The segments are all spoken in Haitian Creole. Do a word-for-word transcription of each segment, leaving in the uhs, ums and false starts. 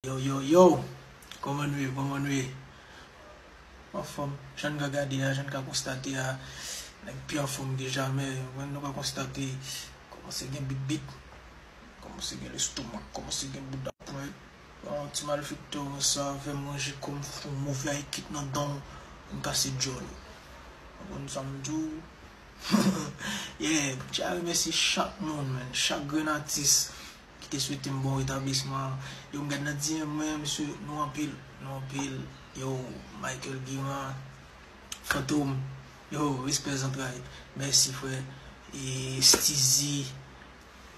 Yo, yo, yo! Kòman nou ye? Kòman nou ye? Anfòm, jan n ka gade a, jan n ka konstate a, nèg pi anfòm ke jamè. Mwen, nou ka konstate, kòmanse gen bit bit, kòmanse gen lestomak, kòmanse gen bouda pwent. Bon, ti malfektè konsa, fè manje kòm fou, move ayekit nan dan w, m kase djòl ou. Ou konprann sa m di w? Yeah, m tya remèsye chak moun, man, chak grenn atis ki te swete m bon retablisman. Yo, m gad nan D M mwen, mesye, nou anpil, nou anpil. Yo, Michael Guiran, Fantom, yo, respè zantray. Mèsi, frè. E Steezy,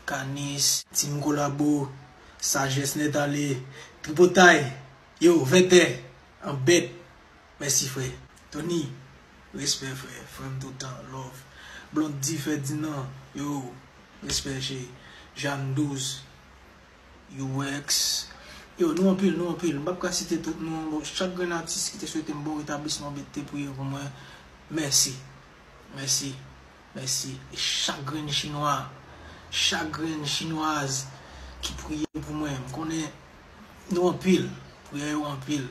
Kanis, Team Kolabo, Sajès Nèt Ale, Tripotay, yo, Vètè, Anbèt. Mèsi, frè. Tony, respè, frè. Frè m toutan, love. Blondy Ferdinand, yo, respè, che. Jeanne Douze, U X. Yo, nou anpil, nou anpil. M p ap ka site tout non. Bon, chak grenn atis ki te swete m bon retablisman, ki te priye pou mwen, mèsi. Mèsi. Mèsi. E chak grenn chinwa, chak grenn chinwaz ki priye pou mwen, m konnen nou anpil, priyè yo anpil.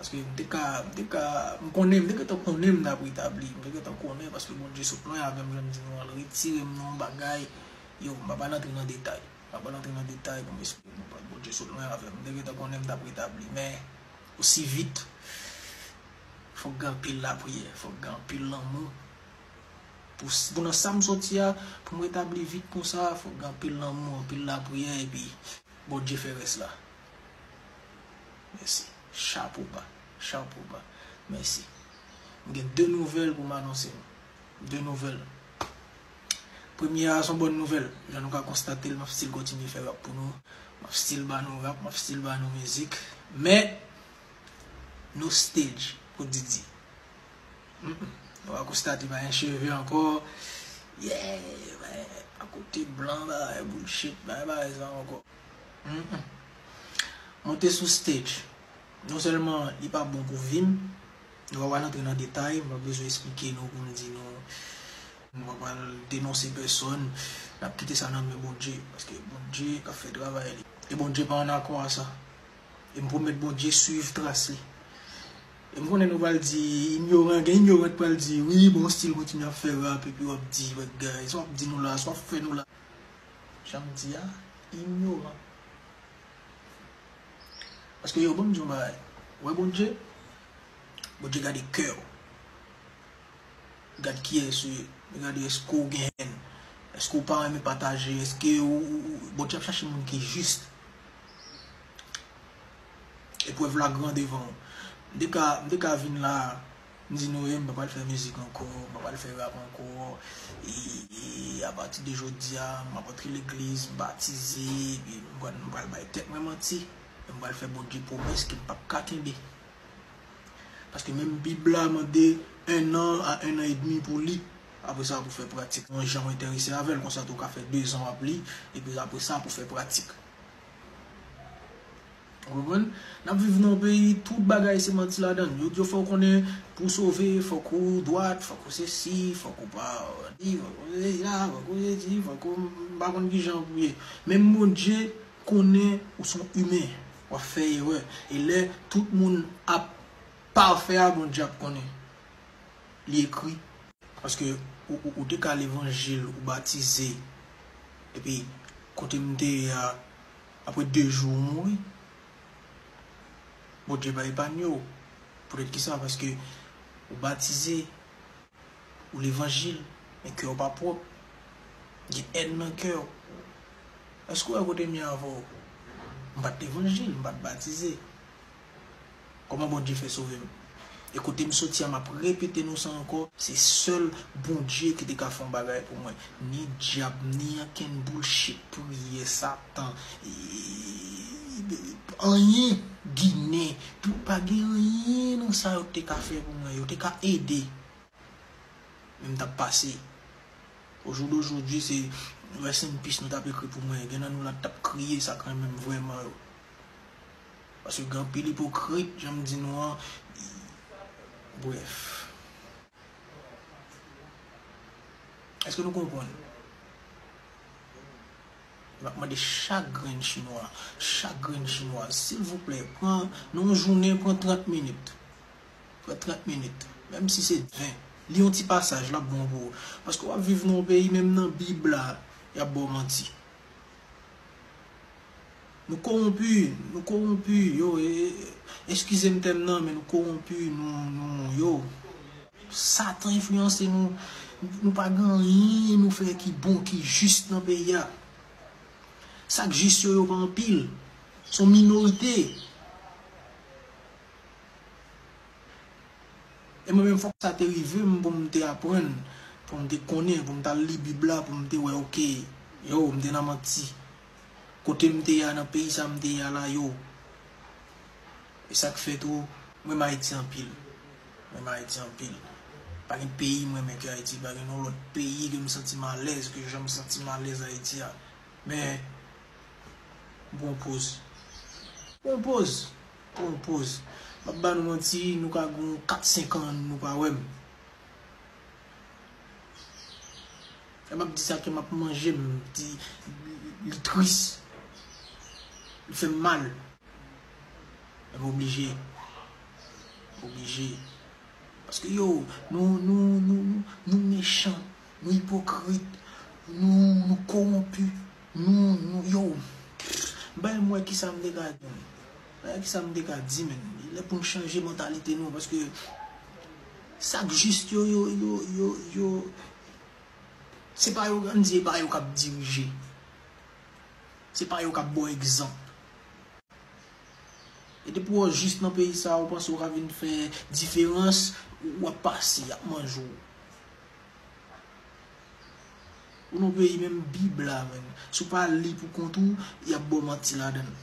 Paske m te ka, m te ka, m konnen, m te gentan konnen m t ap retabli, m te gentan konnen, paske Bondye sot lwen avè m, jan m di nou an, l retire m nan yon bagay. Yo, m pa pral antre nan detay. M pa pral antre nan detay pou m esplike nou, Bondye sot lwen avè m. M te gentan konnen m t ap retabli, men osi vit, fòk gen anpil lapriyè, fòk gen anpil lanmou. Pou, pou nan sa m soti a, pou m retabli vit konsa, fòk gen anpil lanmou, anpil lapriyè, epi Bondye fè rès la. Mèsi. Chapo ba. Chapo ba. Mèsi. M gen de nouvèl pou m anonse nou. De nouvèl. Premye a, se yon bòn nouvèl. Jan nou ka konstate l, m ap still kontinye fè rap pou nou. M ap still ba nou rap, m ap still ba nou mizik. Men, no stage pou Didi. Mm, mm. Nou va konstate pa gen cheve ankò. Yeah, akote blan, bagay bullshit, bagay, bagay sa ankò. Mm, mm. Monte sou stage. Non sèlman li pa bon pou vi m, nou pa pral antre nan detay, m pa bezwen esplike nou pou m di nou, nou pa pral denonse pèsòn, n ap kite sa nan men Bondye, paske Bondye k ap fè travay li. E Bondye pa an akò a sa. E m pwomèt Bondye swiv tras li. E m konnen nou pral di, inyoran, gen inyoran k pral di, wi, bon, still kontinye ap fè rap, epi w ap di, bagay, sa w ap di nou la, sa w ap fè nou la. Jan m di a, inyoran. Paske yo, ban m di yon bagay. Ou wè Bondye? Bondye gade kè w. Gad kiyès ou ye. Li gade èske w gen hèn. Èske w pa renmen pataje. Èske ou, ou, ou, Bondye ap chache moun ki jis. Eprèv la gran devan w. M te ka, m te ka vin la, m di nou, e, m pa pral fè mizik ankò, m pa pral fè rap ankò. E, e apati de jodi a, m ap antre legliz, m batize, epi m pral, m pral bay tèt mwen manti. E m pral fè Bondye pwomès ke m p ap ka kenbe. Paske menm Bib la mande un an a un an et demi pou li. Apre sa, pou fè pratik. Yon jan w enterese avè l, konsa tou w ka fè dezan w ap li, epi apre sa, pou fè pratik. Ou konprann? N ap viv nan yon peyi, tout bagay se manti ladan l. Yo di w fò w konnen pou w sove, fòk ou dwat, fòk ou sesi, fòk ou pa di, fòk ou sesi la, fòk ou sesi, fòk ou, m pa konn kijan pou ye. Menm Bondye konnen ou se yon imen, w ap fè erè. E lè tout moun ap pafè a, Bondye ap konnen. Li ekri. Paske ou, ou, ou te ka levanjil, ou batize. Epi, kote m te ye a, apre de jou, ou mouri. Bondye pa epanye w. Poutèt ki sa? Paske ou batize, ou levanjil, men kè w pa pwòp. Gen hèn nan kè w. Èske w wè kote m ye avè w? M pa t levanjil, m pa t batize. Kòman Bondye fè sove m? E kote m soti a, m ap repete nou sa ankò, se sèl Bondye ki te ka fè yon bagay pou mwen. Ni dyab, ni ankenn bullshit, priyè, Satan, e, anyen, Ginen, tout, pa gen anyen nan sa yo te ka fè pou mwen. Yo te ka ede. Men m t ap pase. Au jour d'aujourd'hui, se rest in peace nou t ap ekri pou mwen. Gen nan nou la t ap kriye, sa k renmen m vrèman yo. Paske gen anpil ipokrit, jan m di nou an. Brèf. Èske nou konprann? M ap mande chak grenn chinwa, chak grenn chinwa, silvouplè, pran, nan yon jounen, pran trant minit. Pran trant minit. Menm si se ven. Li yon ti pasaj, l ap bon pou ou. Paske w ap viv nan yon peyi, menm nan Bib la, y ap ba w manti. Nou kowonpi, nou kowonpi, yo, e, e, eskize m tèm nan, men nou kowonpi, nou, nou, yo. Satan enfliyanse nou, nou pa gen anyen nou fè ki bon, ki jis nan peyi a. Sa k jis yo, yo pa anpil. Se yon minorite. E mwen menm, fòk sa te rive m pou m te aprann, pou m te konnen, pou m t al li Bib la, pou m te wè, oke, yo, m te nan manti. Kote m te ye a, nan peyi sa m te ye a la, yo. E sa k fè tou, m renmen Ayiti anpil. M renmen Ayiti anpil. Pa gen peyi m renmen ke Ayiti, pa gen yon lòt peyi ke m santi m alèz, ke jan m santi m alèz Ayiti a. Men, m pran yon poz. M pran yon poz. Pran yon poz. M ap ba nou manti, nou ka gen kat, senk an, nou pa wè m. E m ap di sa ke m ap manje, m di, li tris. Li fè m mal. Men m oblije. M oblije. Paske yo, nou, nou, nou, nou, nou mechan, nou ipokrit, nou, nou kowonpi, nou, nou, yo. Bay m wè kisa m te ka di, men. Bay kisa m te ka di, men. Li lè pou n chanje mantalite nou, paske sa k jis yo, yo, yo, yo, yo, se pa yo, ann di, e pa yo k ap dirije. Se pa yo k ap ba w egzanp. E depi w jis nan peyi sa a, ou panse w ka vin fè diferans, w ap pase, y ap manje w. Ou nan peyi menm Bib la, menm. Si w pa li pou kont ou, y ap ba w manti ladan l.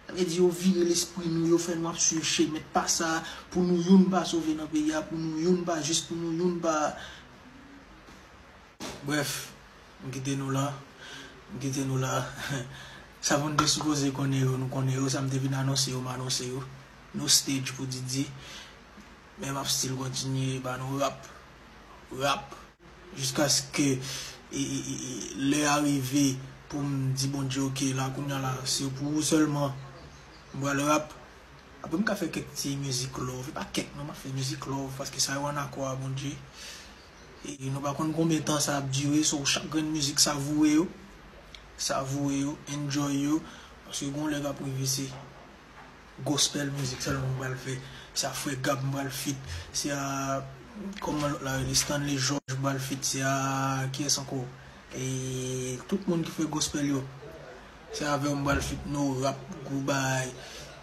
Sa vle di yo vire lespri nou, yo fè nou ap swiv chemen pa sa, pou nou youn pa sove nan peyi a, pou nou youn pa jis, pou nou youn pa. Brèf, m kite nou la. M kite nou la. Sa moun te sipoze konnen yo, nou konnen yo. Sa m te vin anonse yo, m anonse yo. No stage pou Didi. Men m ap still kontinye ba nou rap. Rap. Jiskaske e, e, e, e, lè a rive pou m di Bondye, oke, la, kounye a la, se pou ou sèlman m pral rap. Apre, m ka fè kèk ti mizik love. E pa kèk, non, m ap fè mizik love, paske sa yo ann akò a Bondye. E nou pa konn konbyen tan sa ap dire, so, chak grenn mizik, savoure yo. Savoure yo, enjoy yo. Paske gon lè k ap rive, se gospel mizik sèlman m pral fè. Se a Frè Gab m pral feat. Se a, kòman lòt la rele, Stanley George m pral feat. Se a, kiyès ankò? E tout moun ki fè gospel yo. Se avè w m pral feat, no rap, gwo bagay.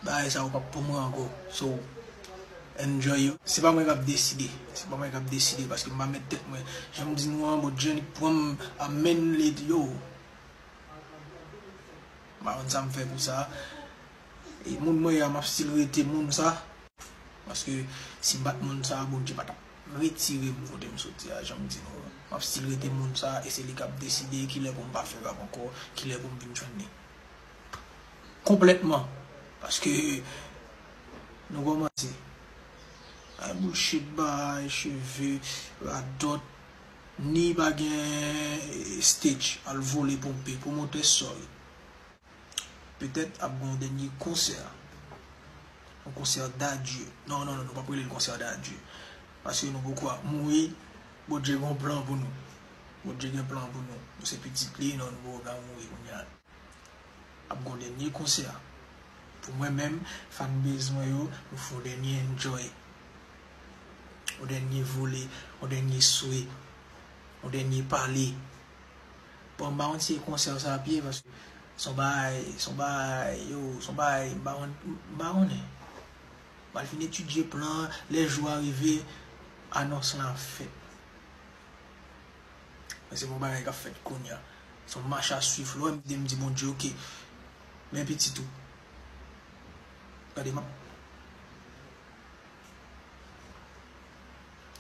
Bagay sa yo p ap pou mwen ankò. So, enjoy yo. Se pa mwen k ap deside. Se pa mwen k ap deside, paske m pa met tèt mwen. Jan m di nou an, Bondye li pran m, amèn, li di yo. M pa konn sa m fè pou sa. E moun mwen ye a, m ap still rete moun sa. Paske si m pa t moun sa, Bondye pa t ap retire m kote m soti a, jan m di nou an. M ap still rete moun sa, e se li k ap deside kilè pou m pa fè rap ankò, kilè pou m vin jwenn li. Konplètman. Paske nou kòmanse. Ay, bullshit, bay cheve, radòt, ni pa gen stage, al vole ponpe, pwomotè, sorry. Petèt ap gen yon dènye konsè. Yon konsè d'adieu. Non, non, non, nou p ap rele l konsè d'adieu. Paske nou poko ap mouri. Bondye gen yon plan pou nou. Bondye gen plan pou nou. Nou se pitit li, non, nou poko ka mouri kounye a. Ap gen yon dènye konsè. Pou mwen menm, fanbase mwen yo, nou fè yon dènye enjoy. Yon dènye vole, yon dènye swe, yon dènye pale. Bon, m pa konn si e konsè sa ap ye, paske se yon bagay, se yon bagay, yo, se yon bagay, m pa konn, m pa konnen. M al fin etidye plan an, lè jou a rive, anons lan ap fèt. Men se pa yon bagay k ap fèt kounye a. Se yon mach a swiv, lè w wè m di, m di Bondye, oke, men pitit ou. Gade, m ap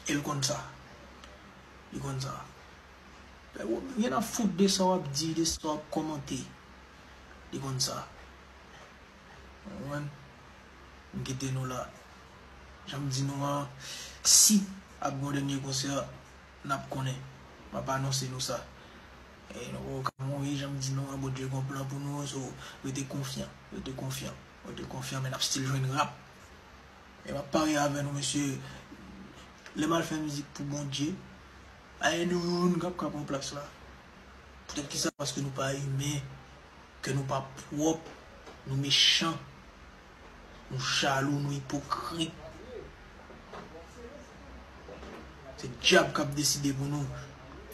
E l konn sa. Li konn sa. Gen ap fout de sa w ap di, de sa w ap kòmante. Li konn sa. Ou konprann? M kite nou la. Jan m di nou an, si ap gen yon dènye konsè, n ap konnen. M ap anonse nou sa. E nou poko ka mouri, jan m di nou an, Bondye gon plan pou nou, so, rete konfyan, rete konfyan, rete konfyan, men n ap still jwenn rap. E m ap parye avè nou, mesye, lè m al fè mizik pou Bondye, pa gen nou youn k ap ka pran plas la. Poutèt kisa? Paske nou pa imen, kè nou pa pwòp, nou mechan, nou jalou, nou ipokrit. Se dyab k ap deside pou nou.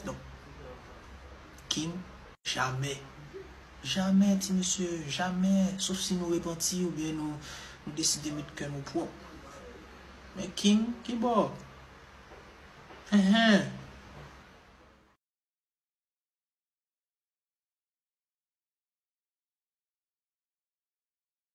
Donk, King, jamè. Jamè, ti mesye, jamè. Sof si nou repanti oubyen nou, nou deside met kè nou pwòp. Men King, ki bò? Enhen.